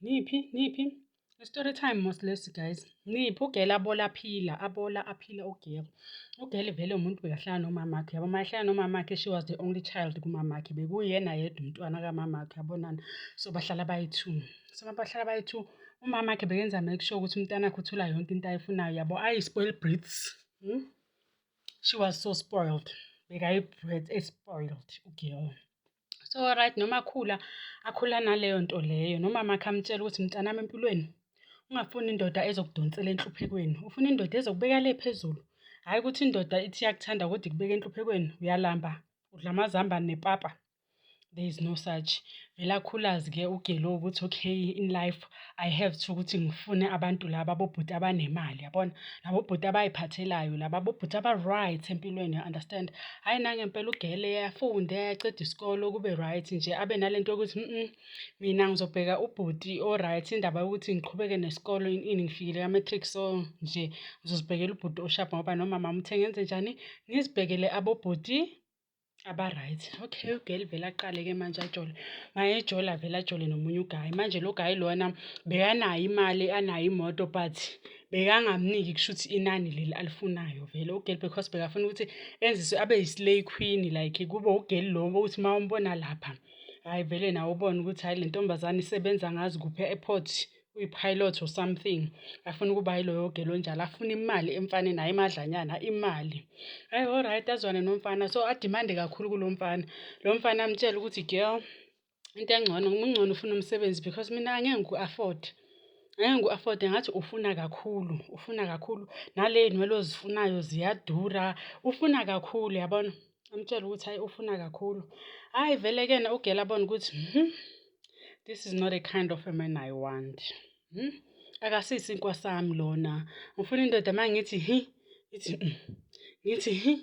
Niphi? Niphi? Story time mos lesi guys. Niphi ugela abola aphila, abola aphila ugela. Ugela vele umuntu bekahlala nomamakhe. Yabo uma ehlala nomamakhe she was the only child kumamakhe. Bekuyena yedwa umntwana kamamakhe yabonana. So bahlala bayi-two. So bahlala bayi-two. Umamakhe bekenza make sure ukuthi umntanakhe uthola yonke into ayifunayo yabo. Ayi-spoil brats. She was so spoiled. Bekayi-brat e-spoiled ugirl. So right noma akhula akhula naleyo nto leyo noma makhe amtshela ukuthi mntanami empilweni ungafuni indoda ezokudonsela enhluphekweni, ufuna indoda ezokubeka le phezulu. Hhayi ukuthi indoda ithi iyakuthanda kodwa ikubeka enhluphekweni, uyalamba, udla amazambane nepapa. There is no such. Vele akhulazi-ke ugelo ukuthi okay in life I have to ukuthi ngifune abantu laba bobhuti abanemali yabona, labo bhuti abay'phathelayo laba bobhuti aba-right empilweni you understand. Hhayi nangempela ugele afunde acede isikolo kube right nje abe nale nto yokuthi mina ngizobheka ubhuti o-right indaba yokuthi ngiqhubeke nesikolo ini ngifikile ka-matric so nje ngizozibhekela ubhuti osharp ngoba nomama uthe ngenzenjani ngizibhekele abobhuti aba-right. Okay, ugirl vele aqale-ke manje ajole. Mayejola vele ajole nomunye uguy. Manje lo guy lona bekanayo imali, anayo imoto but bekangamniki kushuthi inani leli alifunayo vele ugirl because bekafuna ukuthi enziswe abe yi-slay queen like kube ugirl lo ukuthi uma umbona lapha, hhayi vele nawe ubone ukuthi hhayi le ntombazane isebenza ngazi kuphi e-airport. Uyi-pilot or something, afuna ukuba yiloyo girl onjalo, afuna imali emfaneni hhayi imadlanyana, imali. Hhayi alright azwane nomfana, so adimande kakhulu kulo mfana. Lo mfana amtshele ukuthi girl, into engcono kungcono ufune umsebenzi because mina angeke ngiku-afford. Angeke ngiku-afford-e ngathi ufuna kakhulu, ufuna kakhulu. Nale y'nwele ozifunayo ziyadura, ufuna kakhulu yabona. Amtshele ukuthi hhayi ufuna kakhulu. Hhayi vele-ke ugirl abone ukuthi this is not a kind of a man I want. Akasiso isinkwa sami lona. Ngifuna indoda uma ngithi hi, ithi ngithi hi,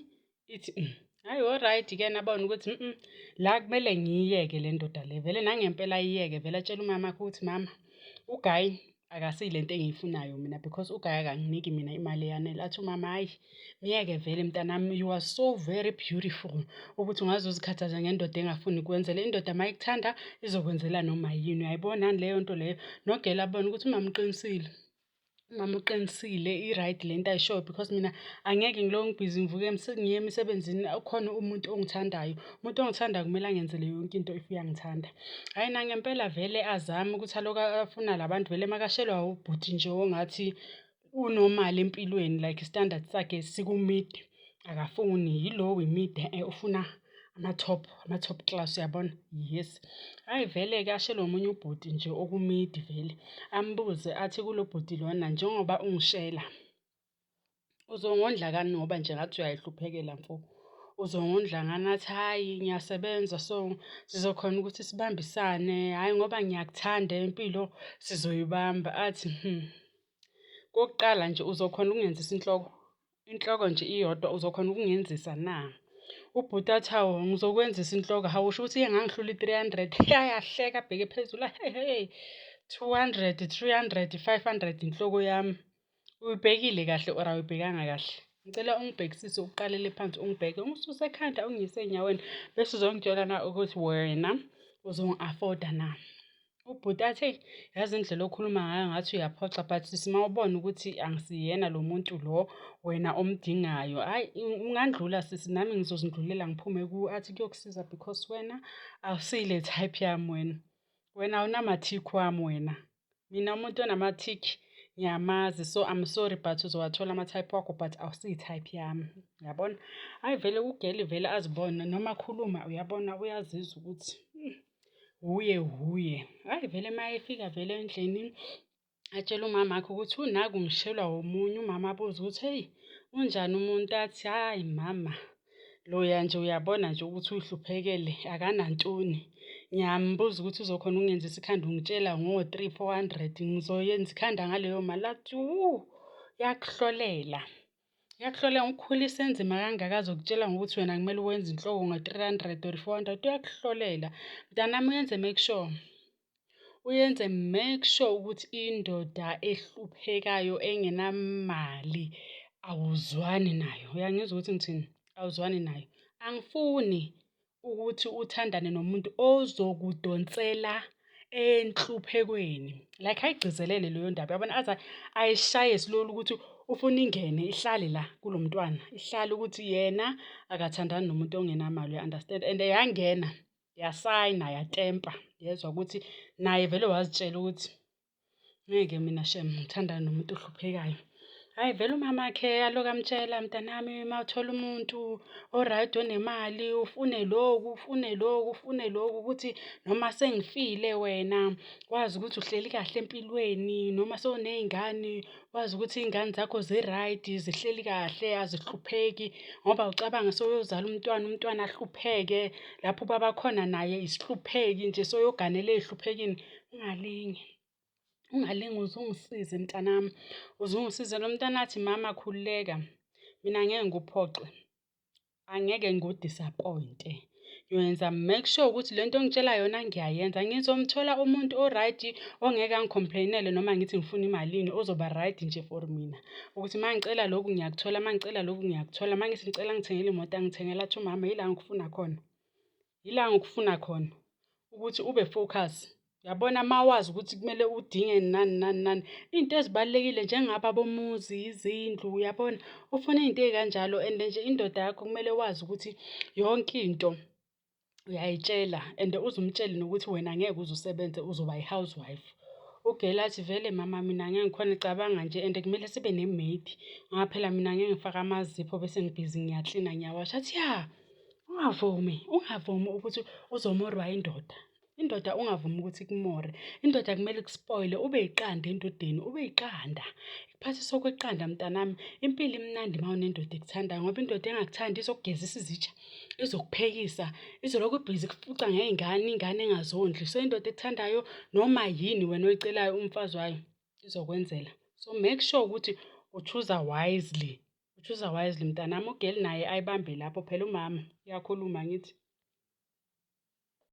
ithi Hhayi alright-ke nabona ukuthi la kumele ngiyiyeke le ndoda le. Vele nangempela ayiyeke vele atshele umamakhe ukuthi mama, uguy akasiyi le nto engiyifunayo mina because uguy akanginiki mina imali eyanele. Athi umama, hhayi myeke vele mntanami, you are so very beautiful ukuthi ungaze uzikhathaze ngendoda engafuni kukwenzela. Indoda uma ikuthanda izokwenzela noma yini. Uyayibona yini leyo nto leyo? Nogirl abone ukuthi umama uqinisile. Umama uqinisile, i-right le nto ayishoyo because mina angeke ngilokhu ngibhizi ngivuke ngiye emsebenzini ukhona umuntu ongithandayo. Umuntu ongithandayo kumele angenzele yonke into if uyangithanda. Hhayi nangempela vele azame ukuthi alokhu afuna la bantu vele makashelwa ubhuti nje ongathi unomali empilweni like i-standard sakhe siku-mid, akafuni yilo we-mid ufuna ama-top, ama-top class uyabona, yes. Hhayi vele-ke ashelwe omunye ubhuti nje oku-mid vele, ambuze athi kulo bhuti lona njengoba ungishela, uzongondla ngani ngoba nje ngathi uyayihluphekela mfo. Uzongondla ngani? Athi hhayi ngiyasebenza so sizokhona ukuthi sibambisane, hhayi ngoba ngiyakuthanda impilo sizoyibamba. Athi kokuqala nje uzokhona ukungenzisa inhloko, inhloko nje iyodwa uzokhona ukungenzisa na? Ubhuti athi hawu ngizokwenzisa inhloko, hawu usho ukuthi ngangihlula i-three hundred. Ayahleka abheke phezulu, hey, 200, 300, 500 inhloko yami. Uyibhekile kahle or awuyibhekanga kahle? Ngicela ungibhekisise uqalele phansi ungibheke, ungisuse ekhanda ungiyise ey'nyaweni bese uzongitshela na ukuthi wena uzongi-afford-a na. Ubhuti athi eyi yazi indlela okhuluma ngayo ngathi uyaphoxa but sisi uma ubona ukuthi angisiyena lo muntu lo wena omdingayo, hhayi ungandlula sisi nami ngizozindlulela ngiphume kuwe. Athi kuyokusiza because wena awusile type yami wena. Wena awunama-tick wami wena. Mina umuntu onama-tick ngiyamazi so I'm sorry but uzowathola ama-type wakho but awusiyi-type yami, uyabona? Hhayi vele ugirl vele azibone noma akhuluma uyabona uyazizwa ukuthi wuye wuye. Hhayi vele uma efika vele endlini atshele umamakhe ukuthi unaku ngishelwa omunye, umama abuze ukuthi heyi unjani umuntu? Athi hhayi mama, loya nje uyabona nje ukuthi uyihluphekele akanantoni. Ngiyambuza ukuthi uzokhona ukungenzisa ikhanda ungitshela ngo-three, four hundred ngizoyenza ikhanda ngaleyo mali. Athi wu, yakuhlolela. Yakuhlolela ukukhulisa enzima kangaka azokutshela ngokuthi wena kumele uwenze inhloko ngo-three hundred or four hundred, uyakuhlolela. Mntanami uyenze make sure, uyenze make sure ukuthi indoda ehluphekayo engenamali awuzwani nayo. Uyangizwa ukuthi ngithini? Awuzwani nayo. Angifuni ukuthi uthandane nomuntu ozokudonsela Enhluphekweni. Like ayigcizelele leyo ndaba, uyabona aze ayishaye slowly ukuthi ufuna ingene ihlale la kulo mntwana, ihlale ukuthi yena akathandani nomuntu ongenamali, uya-understand? And yangena yasayina yatempa, yezwa ukuthi naye vele wazitshela ukuthi ngeke mina shem ngithandane nomuntu ohluphekayo. Hhayi vele umamakhe aloku amtshela, mntanami uma uthola umuntu o-right onemali ufune lokhu, ufune lokhu, ufune lokhu ukuthi noma sengifile wena wazi ukuthi uhleli kahle empilweni noma sewuney'ngane wazi ukuthi iy'ngane zakho zi-right, zihleli kahle azihlupheki ngoba ucabange sewuyozala umntwana, umntwana ahlupheke lapho ubaba khona naye isihlupheki nje sewuyoganela ey'hluphekini. Ungalinge. Ungalinge uze ungisize mntanami, uze ungisize. Lo mntana athi, mama khululeka, mina angeke ngikuphoxe, angeke ngiku-disappoint-e. Ngiyoyenza make sure ukuthi le nto ongitshela yona ngiyayenza. Ngizomthola umuntu o-right ongeke angi-complain-ele noma ngithi ngifuna imalini, ozoba right nje for mina. Ukuthi uma ngicela lokhu ngiyakuthola, uma ngicela lokhu ngiyakuthola, uma ngithi ngicela angithengele imoto angithengele athi umama yila ngikufuna khona. Yila ngikufuna khona ukuthi ube focus. Uyabona uma wazi ukuthi kumele udinge nani nani nani, iy'nto ezibalulekile njengabo abomuzi, izindlu, uyabona? Ufuna iy'nto ey'kanjalo and nje indoda yakho kumele wazi ukuthi yonke into uyayitshela and uze umtshele nokuthi wena angeke uze usebenze uzoba i-housewife. Ugeli athi vele mama mina angeke ngikhone cabanga nje and kumele sibe ne-maid ngoba phela mina angeke ngifake amazipho bese ngibhizi ngiyaklina ngiyawasha. Athi ya, ungavumi, ungavumi ukuthi uzomorwa indoda. Indoda ungavumi ukuthi ikumore. Indoda kumele ikuspoyile ube yiqanda endodeni, ube yiqanda. Ikuphathise okweqanda mntanami. Impilo imnandi uma unendoda ekuthandayo ngoba indoda engakuthandi izokugezisa izitsha, izokuphekisa, izolokhu ibhizi ikufuca ngey'ngane, ingane engazondli. So indoda ekuthandayo noma yini wena oyicelayo umfazi wayo izokwenzela. So make sure ukuthi u-choose-a wisely. U-choose-a wisely mntanami. Ugeli naye ayibambe lapho phela umama uyakhuluma angithi.